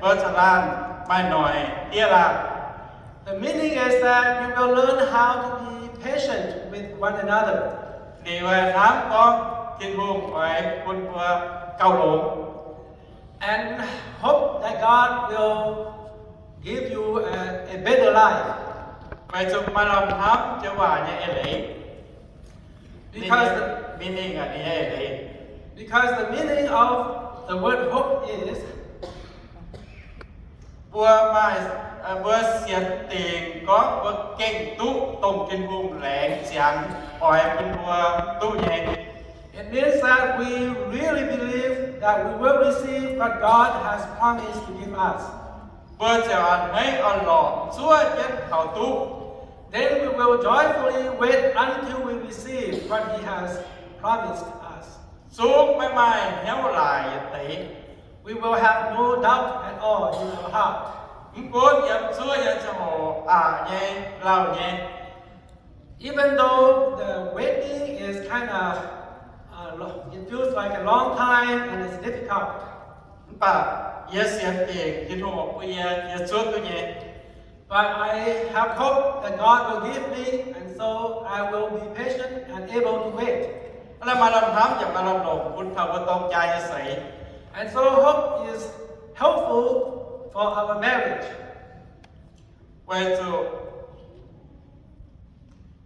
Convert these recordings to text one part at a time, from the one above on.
Mbuo caux laanh maaih noic diev laangh. The meaning is that we will learn how to be patient with one another. Liuz hnamv gorngv Tin-Hungh oix bun mbuo gauh longx. And hope that God will give you a, a better life. Weic zuqc maaih lamh hnamv joux waac nyei eix leiz. Because the, meaning, meaning, uh, ninh nyei eix leiz. Because the meaning of the word hope is, mbuo maaih, mbuo sienx dingc gorngv mbuo gengh duqv dongh Tin-Hungh laengz ziangx oix bun mbuo duqv nyei. It means that we really believe that we will receive what God has promised to give us. Mbuo ziouc a'hneiv orn-lorqc zuov jienv taux duqv. Then we will joyfully wait until we receive what He has promised us. Zungv maiv maaih hnyouv laaic yietc deix. We will have no doubt at all in our heart. Mv gunv yiem zuov nyei ziangh hoc aqc nyei, lauh nyei. Even though the waiting is kind of, uh, lo-, it feels like a long time and it's difficult. Mv baac yie sienx dingc Tin-Hungh oix bun yie, yie zuov duqv nyei. But I have hope that God will give me, and so I will be patient and able to wait. Hnangv naaic maaih lamh hnamv yaac maaih lamh longc bun taux mbuo dorng jaa nyei seix. And so hope is helpful for our marriage. Weic zuqc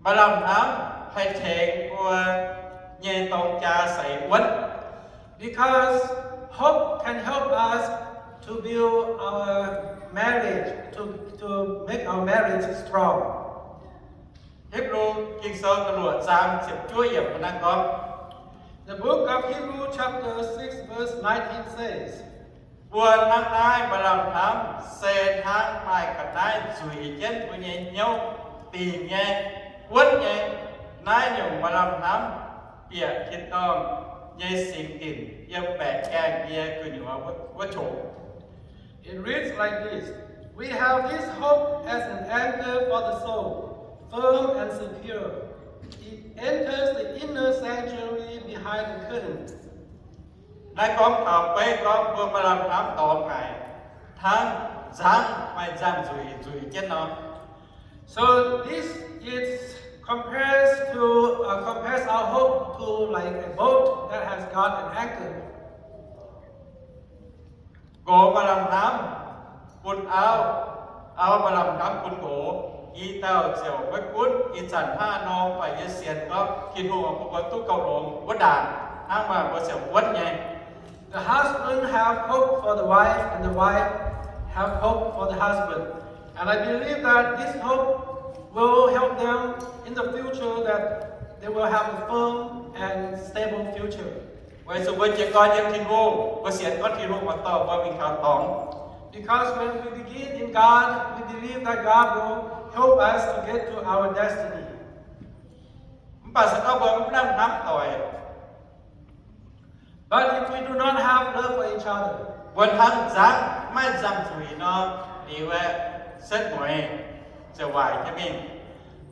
maaih lamh hnamv haih tengx mbuo nyei dorng jaa seix wuonv. Because hope can help us to build our marriage, to, to make our marriage strong. Hipv^lu Ging-Sou da'luoqc zaang ziepc juov yiemc naaiv gorngv, The book of Hebrew chapter six verse nineteen says, Mbuo hnangv naaiv maaih lamh hnamv se hnangv maaih ga'naaiv nzueic jienv mbuo nyei hnyouv, dingc nyei, wuonv nyei. Naaiv nyungc maaih lamh hnamv bieqc tin-dorngh nyei singx dinc yiem baeqc gaengh nyei gu'nyuoz wuov qongx. It reads like this: We have this hope as an anchor for the soul, firm and secure. It enters the inner sanctuary behind the curtain. Naaiv gorngv taux beiv gorngv mbuo maaih lamh hnamv dorngx haic, hnangv nzangv maaih nzangv-nzueic nzueic jienv nor. So this is compares to, uh, compares our hope to like a boat that has got an anchor. Nqox maaih lamh hnamv bun auv, auv maaih lamh hnamv bun nqox, i dauh ziouc maiv gunv ih zanc hnangv nor, mv baac yie sienx gorngv Tin-Hungh oix bun mbuo duqv gauh longx wuov ndaangc, hnangv maaih mbuo ziouc wuonv nyei. The husband have hope for the wife, and the wife have hope for the husband. And I believe that this hope will help them in the future, that they will have a firm and stable future. Weic zuqc mbuo jiez gorn yiem Tin-Hungh, mbuo sienx gorngv Tin-Hungh oix dorh mbuo mingh taux dorngx. Because when we begin in God, we believe that God will help us to get to our destiny. Mv baac se gorngv mbuo mv lamh hnamv doic, But if we do not have love for each other, mbuo hnangv nzangv, maiv nzangv-nzueic nor, liuz aeqv, setv mueiz ziouc waaic jienv mingh.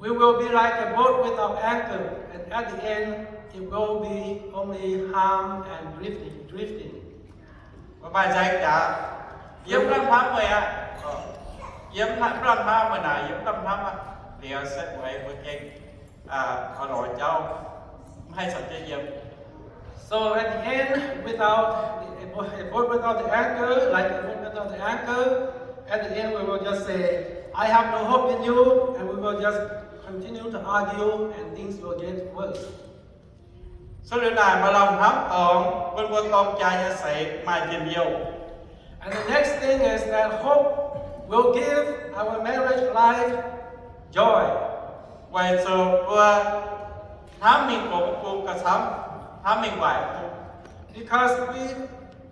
We will be like a boat without anchor, and at the end, it will be only harm and drifting, drifting. Mbuo maaih nzaeng jaax, yiem lamh hnamv meih aqv. Yiem lamh hnamv meih naaic, yiem lamh hnamv aqv. Liuz setv mueiz mbuo gengh oix lorz jauv, maiv haih caux jienv yiem. So at the end, without a boat, a boat without the anchor, like a boat without the anchor, at the end we will just say, "I have no hope in you," and we will just continue to argue, and things will get worse. So liuz naaic maaih lamh hnamv dorngx bun mbuo dorng jaa nyei seix maaih njien-youh. And the next thing is that hope will give our marriage life joy. Weic zuqc mbuo hnamv mingh gox bung gauh camv hnamv mingh waaic bung. Because we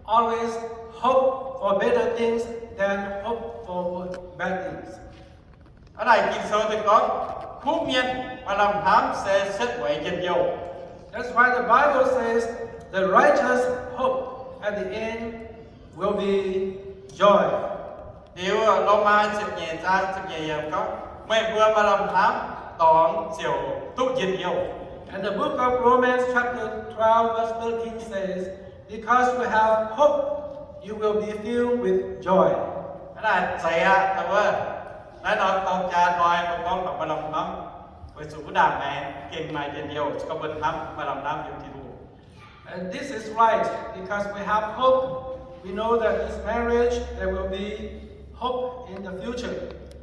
always hope for better things than hope for bad things. Hnangv naaic Ging-Sou daaih gorngv, kuv mienh maaih lamh hnamv se setv mueiz njien-youh. That's why the Bible says the righteous hope at the end will be joy. Liuz Lomaa ziepc nyeic zaang ziepc nyeic yiemc gorngv, meih mbuo maaih lamh hnamv dorngx ziouc duqv njien-youh. And the book of Romans chapter twelve verse thirteen says, because we have hope you will be filled with joy. Hnangv naaic zeiz aqv, dongh wuov, naaiv norm dorng jaa hnoi mbuo gorngv taux maaih lamh hnamv, weic zuqc wuov ndaangc maengx gengh maaih njien-youh, gorngv mbuo hnamv, maaih lamh hnamv yiem Tin-Hungh. And this is right, because we have hope. We know that this marriage, there will be hope in the future.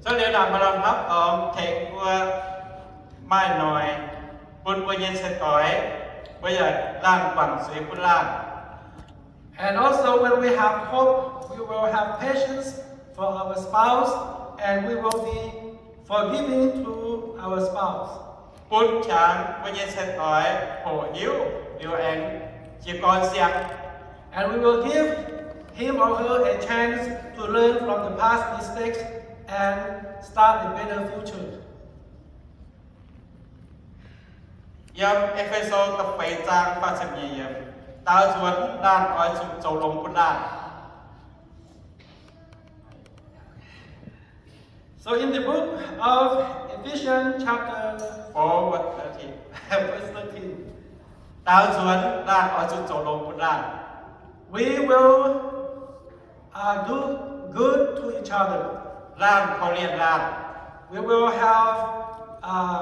Cuotv liuz naaic maaih lamh hnamv dorngx tengx mbuo maaih noic bun mbuo nyei cien-doic, mbuo yaac laanh guangc zuiz bun laanh. And also, when we have hope, we will have patience for our spouse, and we will be forgiving to our spouse. Bun qangx mbuo nyei cien-doic hoqc hiuv liuz aengx jiez gorn siang. And we will give him or her a chance to learn from the past mistakes and start a better future. Yiem E^fe^so da'feix zaang faah ziepc nyeic yiemc, daaux nzuonx laanh oix zuqc zoux longx bun laanh. So in the book of Ephesians chapter four, verse thirteen, verse thirteen, daaux nzuonx laanh oix zuqc zoux longx bun laanh. We will uh, do good to each other. Laanh korv-lienh laanh. We will have uh,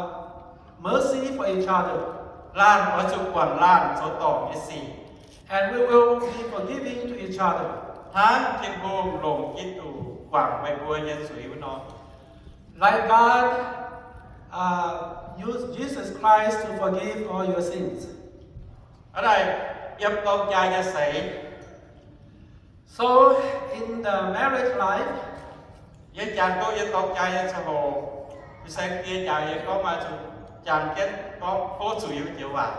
mercy for each other. Laanh oix zuqc guangc laanh zoux dorngc nyei sic. And we will be forgiving to each other. Hnangv Tin-Hungh longc Giduc guangc meih mbuo nyei zuiz wuov nor. Like God uh, used Jesus Christ to forgive all your sins. Hnangv naaic, yiem dorng jaa nyei seix, So in the marriage life, yie jangx duqv yie dorng jaa nyei ziangh hoc, yie saeng-die jangx yie gorngv maaih zuqc jangx jienv gorngv tov zuiz wuov joux waac.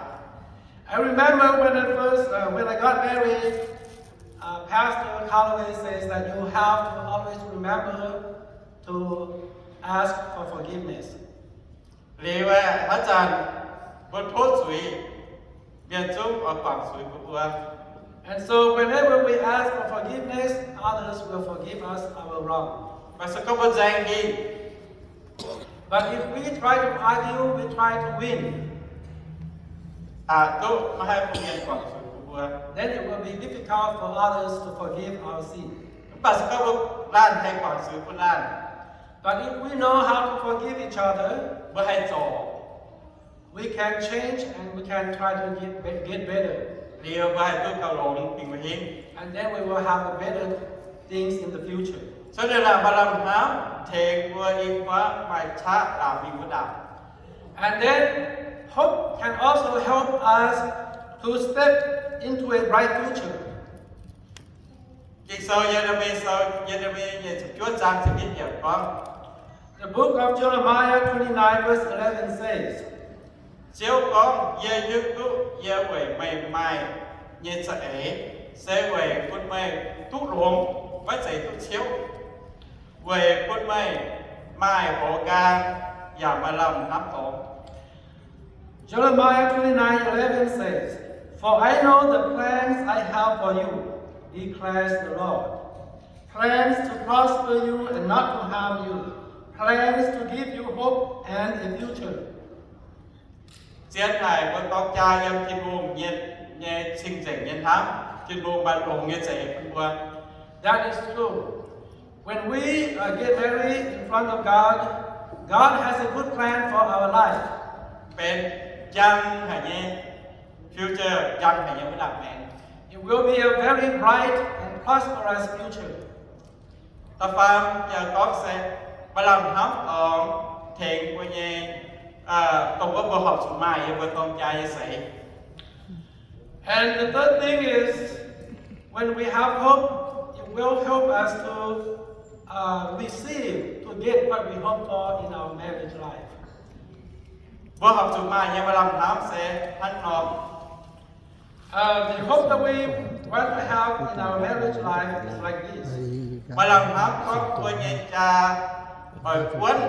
I remember when I first, uh, when I got married, uh, Pastor Calloway says that you have to always remember to ask for forgiveness. Liuz aeqv, haaix zanc mbuo tov zuiz, mienh zungv oix guangc zuiz bun mbuo. And so whenever we ask for forgiveness, others will forgive us our wrong. Mv baac se gorngv mbuo nzaeng hingh, But if we try to argue, we try to win, aqc duqv maiv haih bun mienh guangc zuiz bun mbuo. Then it will be difficult for others to forgive our sin. Mv baac se gorngv mbuo laanh haih guangc zuiz bun laanh, But if we know how to forgive each other, mbuo haih zorc, we can change and we can try to get, be- get better. Liuz mbuo haih duqv gauh longx dingc mbuo hingv. And then we will have a better things in the future. Cuotv liuz naaic maaih lamh hnamv tengx mbuo i kuaaiv maaih qaqv ndaamv mingh wuov ndaamv. And then hope can also help us to step into a bright future. Ging-Sou Ye^le^mi Sou, Ye^le^mi nyic ziepc juov zaang ziepc yietv yiemc gorngv, The book of Jeremiah twenty-nine verse eleven says, Ziouv gorngv, Yie hiuv duqv yie weic meih maaih nyei za'eix se weic bun meih duqv longx, maiv zeiz duqv ciouv, weic bun meih maaih hoz nqaang yaac maaih lamh hnamv dorngx. Jeremiah twenty-nine eleven says, For I know the plans I have for you, declares the Lord. Plans to prosper you and not to harm you. Plans to give you hope and a future. Zien haic mbuo dorng jaa yiem Tin-Hungh nyei, nyei cing-nzengc nyei hnamv. Tin-Hungh maaih longx nyei za'eix bun mbuo. That is true. When we uh, get married in front of God, God has a good plan for our life. Benx njang haic nyei future, njang haic nyei wuov ndaangc maengx. It will be a very bright and prosperous future. Da'faam yaac gorngv se maaih lamh hnamv dorngx tengx mbuo nyei, dongh wuov mbuo horpc zuqc maaih yiem mbuo dorng jaa nyei seix. And the third thing is, when we have hope, it will help us to uh, receive, to get what we hope for in our marriage life. Mbuo horpc zuqc maaih nyei maaih lamh hnamv se hnangv nor. Uh, the hope that we want to have in our marriage life is like this. Maaih lamh hnamv gorngv mbuo nyei jaa oix buonv,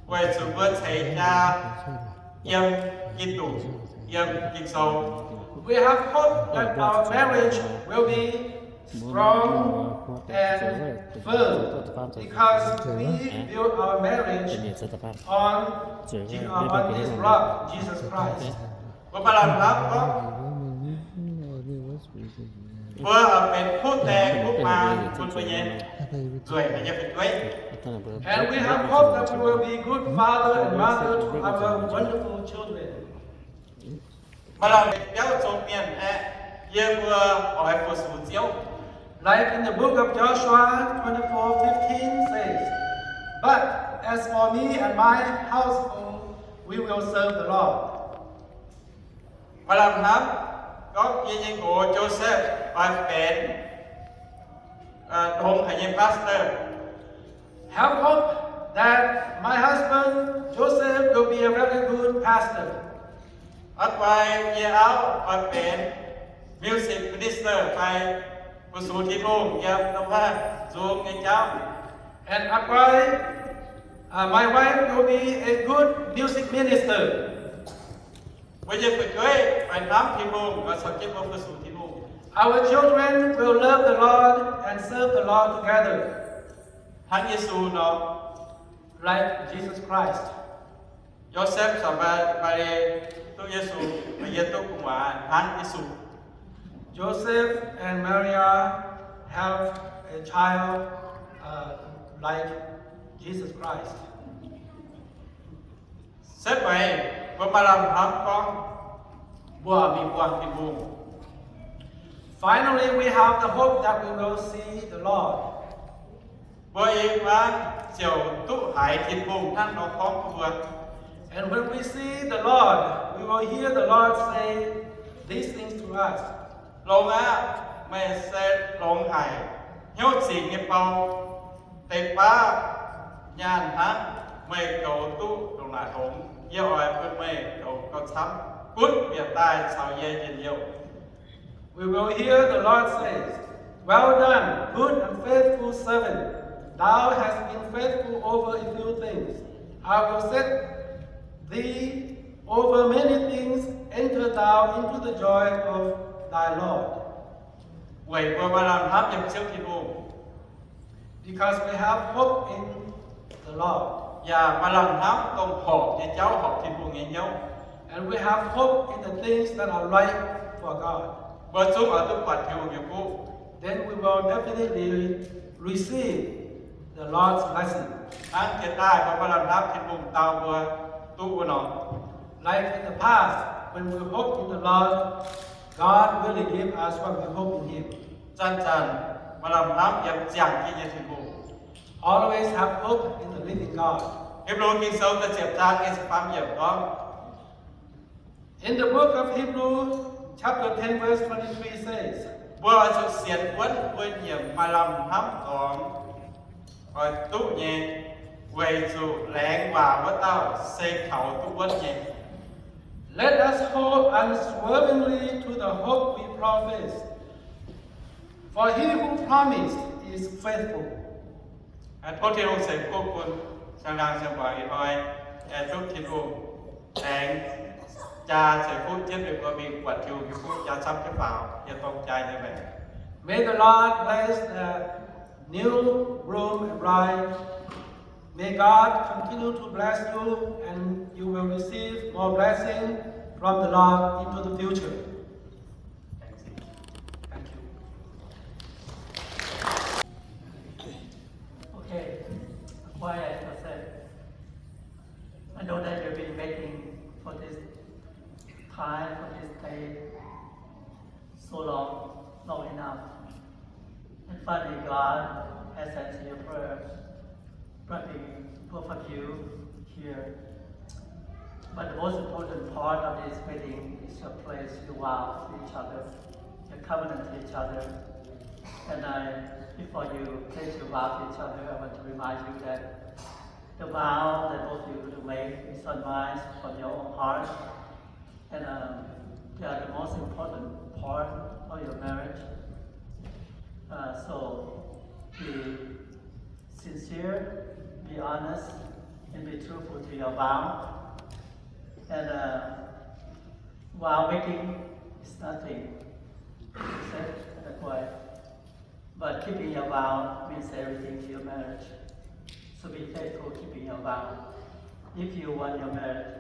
weic zuqc mbuo ceix jaa yiem Giduc, yiem Ging-Sou. We have hope that our marriage will be strong and firm because we build our marriage on, Je- on this rock, Jesus Christ. Mbuo maaih lamh hnamv gorngv mbuo benx kuv dengx bun mbuo nyei nzueic, mbuo nyei fu'jueiv. And we have hope that we will be good father and mother to our wonderful children. Maaih lamh biauv zoux mienh aeqv, yie mbuo oix fu-sux Ziouv. Like in the book of Joshua twenty-four fifteen says, "But as for me and my household, we will serve the Lord." Maaih lamh hnamv gorngv yie nyei nqox Joseph oix benx longx haic nyei pastor. Have hope that my husband Joseph will be a very good pastor. Aqv guai yie auv oix benx music minister fai fu-sux Tin-Hungh yiem norm haav nzung nyei jauv. And aqv guai, uh, my wife will be a good music minister. Mbuo nyei fu'jueiv oix hnamv Tin-Hungh, oix caux jienv mbuo fu-sux Tin-Hungh. Our children will love the Lord and serve the Lord together. Hnangv Yesu nor. Like Jesus Christ. Yosepv caux Maa^, Maa^li duqv Yesu, mv yie duqv gu'nguaaz hnangv Yesu. Joseph and Maria have a child, uh, like Jesus Christ. Setv meix mbuo maaih lamh hnamv gorngv mbuo mingh buangh Tin-Hungh. Finally, we have the hope that we will see the Lord. Mbuo ih hnoi ziouc duqv haiz Tin-Hungh hnangv nor gorngv bun mbuo. And when we see the Lord, we will hear the Lord say these things to us. Longx aqv, meih se longx haic, hnyouv zingc nyei bou, deix baav nyaanh hnangv, meih goux duqv ndongc naaic longx. Yie oix bun meih goux gauh camv, gunv bieqc daaih caux yie njien-youh. We will hear the Lord says, "Well done, good and faithful servant. Thou hast been faithful over a few things. I will set thee over many things. Enter thou into the joy of thy Lord." Weic mbuo maaih lamh hnamv yiem Ziouv Tin-Hungh. Because we have hope in the Lord. Yaac maaih lamh hnamv dongh horpc nyei jauv, horpc Tin-Hungh nyei hnyouv. And we have hope in the things that are right for God. Mbuo zungv oix duqv buatc Tin-Hungh nyei fuqv. Then we will definitely receive the Lord's blessing. Hnangv jiex daaih mbuo maaih lamh hnamv Tin-Hungh dau mbuo duqv wuov nor. Like in the past, when we hope in the Lord, God really give us what we hope in Him. Zanc-zanc maaih lamh hnamv yiem ziangh jienv nyei Tin-Hungh. Always have hope in the living God. Hipv^lu Ging-Sou da'ziepc zaang nyei ziepc faam yiemc gorngv, In the book of Hebrews, chapter ten, verse twenty-three says, mbuo oix zuqc sienx wuonv mbuo nyiemc maaih lamh hnamv dorngx oix duqv nyei, weic zuqc laengz waac wuov dauh se kaux duqv wuonv nyei. Let us hold unswervingly to the hope we profess, for he who promised is faithful. Tov Tin-Hungh ceix fuqv bun siang-laangz siang-muoz ih hnoi, duqv Tin-Hungh aengx jaa ceix fuqv jienv mbuo mingh buatc Tin-Hungh nyei fuqv jaa camv jienv faaux, yie dongh jaa nyei maengc. May the Lord bless the new room and bride. May God continue to bless you, and you will receive more blessing from the Lord into the future. Thank you. Okay, quiet for a sec. I know that you've been waiting for this time, for this day, so long, long enough. And finally, God has answered your prayer, bringing both of you here. But the most important part of this wedding is your pledge, your vow to each other, your covenant to each other. And I, before you pledge your vow to each other, I want to remind you that the vow that both of you are going to make is not mine, from your own heart. And, um, they are the most important part of your marriage. Uh, so be sincere, be honest, and be truthful to your vow. And, uh, vow making is nothing. He said, that's why. But keeping your vow means everything to your marriage. So be faithful keeping your vow. If you want your marriage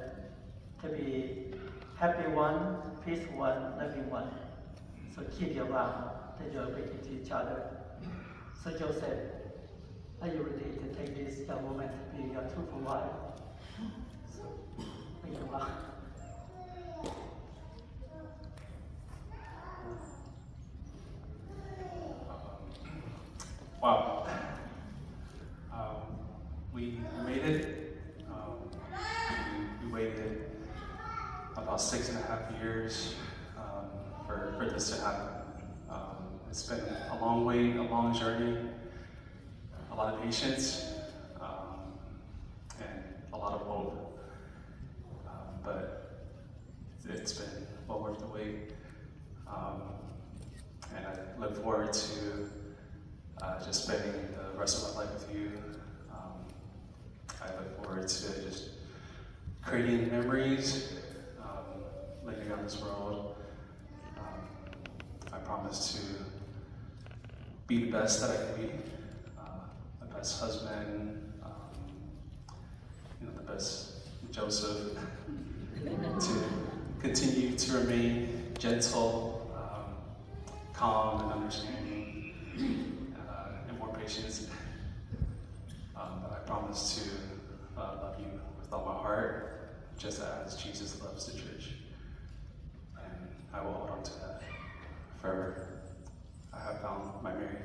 to be happy one, peaceful one, loving one, so keep your vow that you are making to each other. So Joseph, are you ready to take this young woman to be your truthful wife? So, thank you. Wow. Um, we made it. Um, we, we waited about six and a half years, um, for, for this to happen. Um, it's been a long wait, a long journey, a lot of patience, um, and a lot of hope. Um, but it's been well worth the wait. Um, and I look forward to, uh, just spending the rest of my life with you. Um, I look forward to just creating memories, um, living on this world. Um, I promise to be the best that I can be, uh, the best husband, um, you know, the best Joseph, to continue to remain gentle, um, calm and understanding, uh, and more patience. Um, but I promise to, uh, love you with all my heart, just as Jesus loves the church. And I will hold on to that forever. I have found my Mary.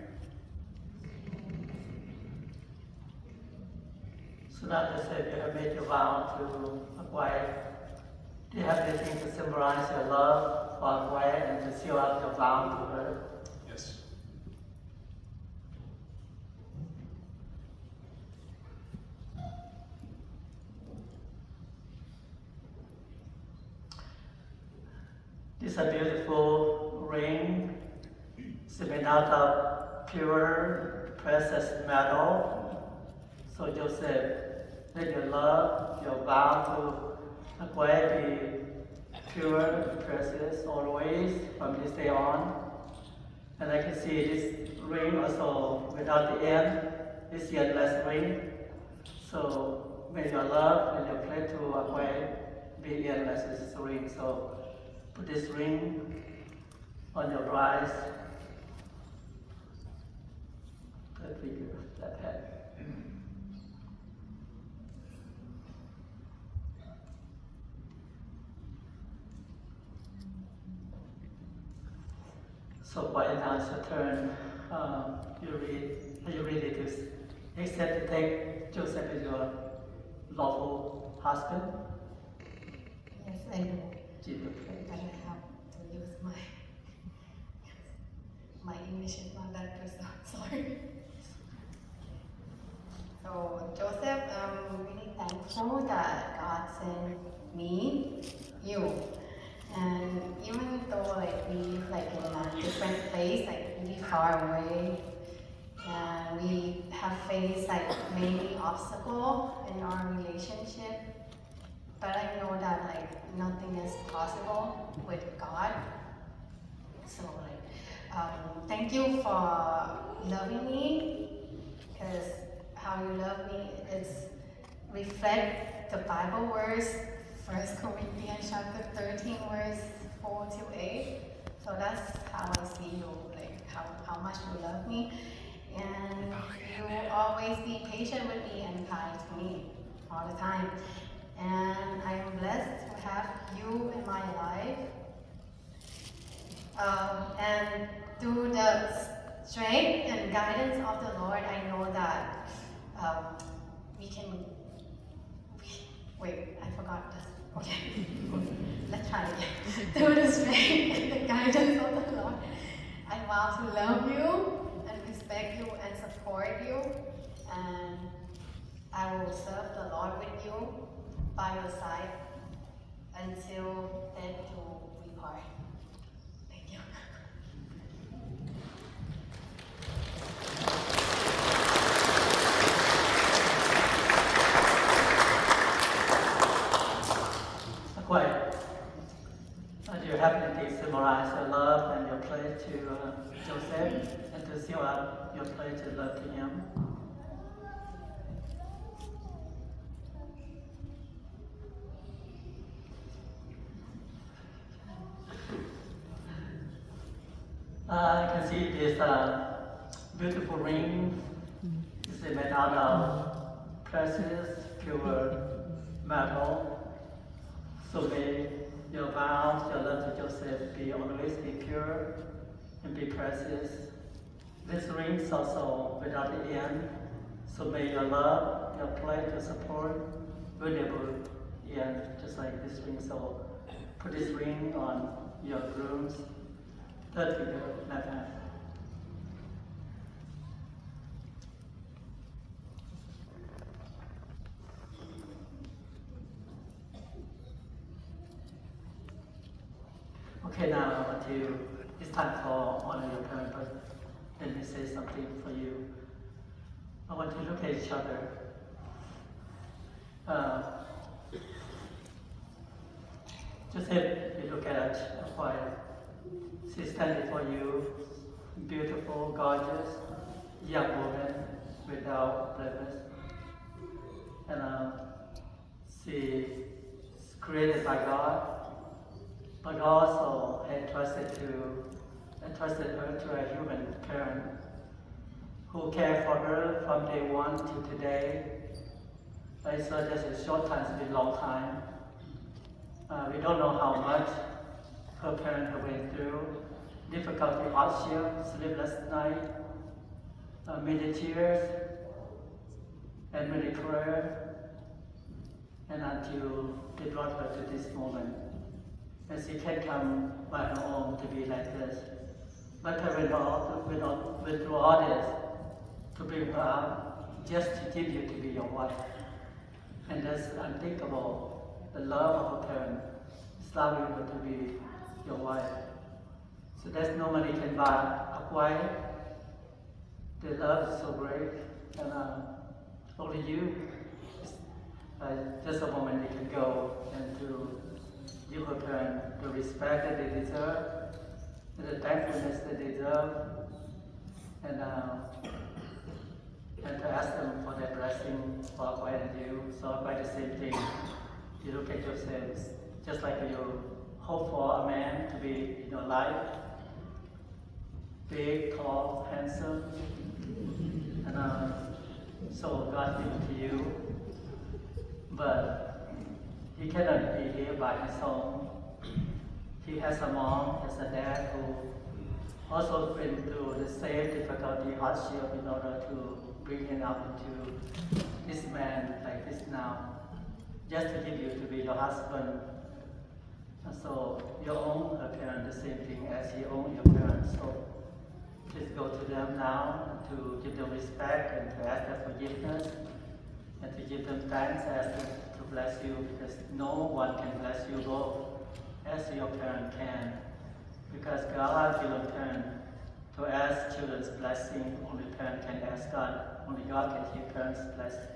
So now that you have made your vow to A'guaih, do you have anything to symbolize your love for A'guaih and to seal up your vow to her? Yes. This is a beautiful ring. It's made out of pure precious metal. So Joseph, let your love, your vow to A'guaih be pure and precious always from this day on. And I can see this ring also without the end, this endless ring. So may your love and your pledge to A'guaih be endless as this ring. So put this ring on your right. Good for you, that hand. So A'guaih, now it's your turn. Um, you ready, are you ready to s- accept to take Joseph as your lawful husband? Yes, I do. But I have to use my, my English is not that good, so sorry. So Joseph, I'm really thankful that God sent me, you. And even though, like, we live, like, in a different place, like, really far away, and we have faced, like, many obstacles in our relationship, but I know that, like, nothing is possible with God. So, like, um, thank you for loving me, 'cause how you love me is reflect the Bible verse, First Corinthians chapter thirteen, verse four to eight. So that's how I see you, like, how, how much you love me. And you always be patient with me and kind to me all the time. And I am blessed to have you in my life. Um, and through the strength and guidance of the Lord, I know that, um, we can, we, wait, I forgot this. Okay. Let's try again. Through the strength and the guidance of the Lord, I vow to love you and respect you and support you. And I will serve the Lord with you by your side until death do we part. Thank you. A'guaih, uh, do you have anything to symbolize your love and your pledge to, uh, Joseph, and to seal up your pledge and love to him? Uh, I can see this, uh, Beautiful ring is made out of precious pure metal. So may your vows, your love to Joseph be always be pure and be precious. This ring is also without the end. So may your love, your pledge, your support will never end, just like this ring. So put this ring on your groom's third finger, left hand. Okay, now I want to, it's time for honor your parent, but let me say something for you. I want to look at each other. Uh, Joseph, you look at Apuai. She stand before you, beautiful, gorgeous, young woman without blemish. And uh, she is created by God, but God also entrusted to entrusted her to a human parent who cared for her from day one to today. It's not just a short time, it's been a long time. Uh, we don't know how much her parents have went through, difficulty, hardship, sleepless night, uh, many tears, and many prayer, and until they brought her to this moment. And she can't come by her own to be like this. My parents all, went, all, went through all this to bring her up, just to give you to be your wife. And that's unthinkable, the love of a parent, is allowing her to be your wife. So there's no money can buy Apuai. The love is so great, and uh, only you, uh, just a moment they can go and to give her parents the respect that they deserve, and the thankfulness that they deserve, and uh, and to ask them for their blessing for Apuai and you. So Apuai, the same thing. You look at yourselves, just like you hope for a man to be in your life, big, tall, handsome, and uh, so God give it to you. But he cannot be here by his own. He has a mom, has a dad who also been through the same difficulty, hardship in order to bring him up into this man like this now, just to give you to be your husband. And so you own her parents the same thing as he owned your parents. So please go to them now to give them respect and to ask their forgiveness and to give them thanks, ask them to bless you, because no one can bless you both as your parent can. Because God given parent to ask children's blessing, only parent can ask God, only God can give parents blessing.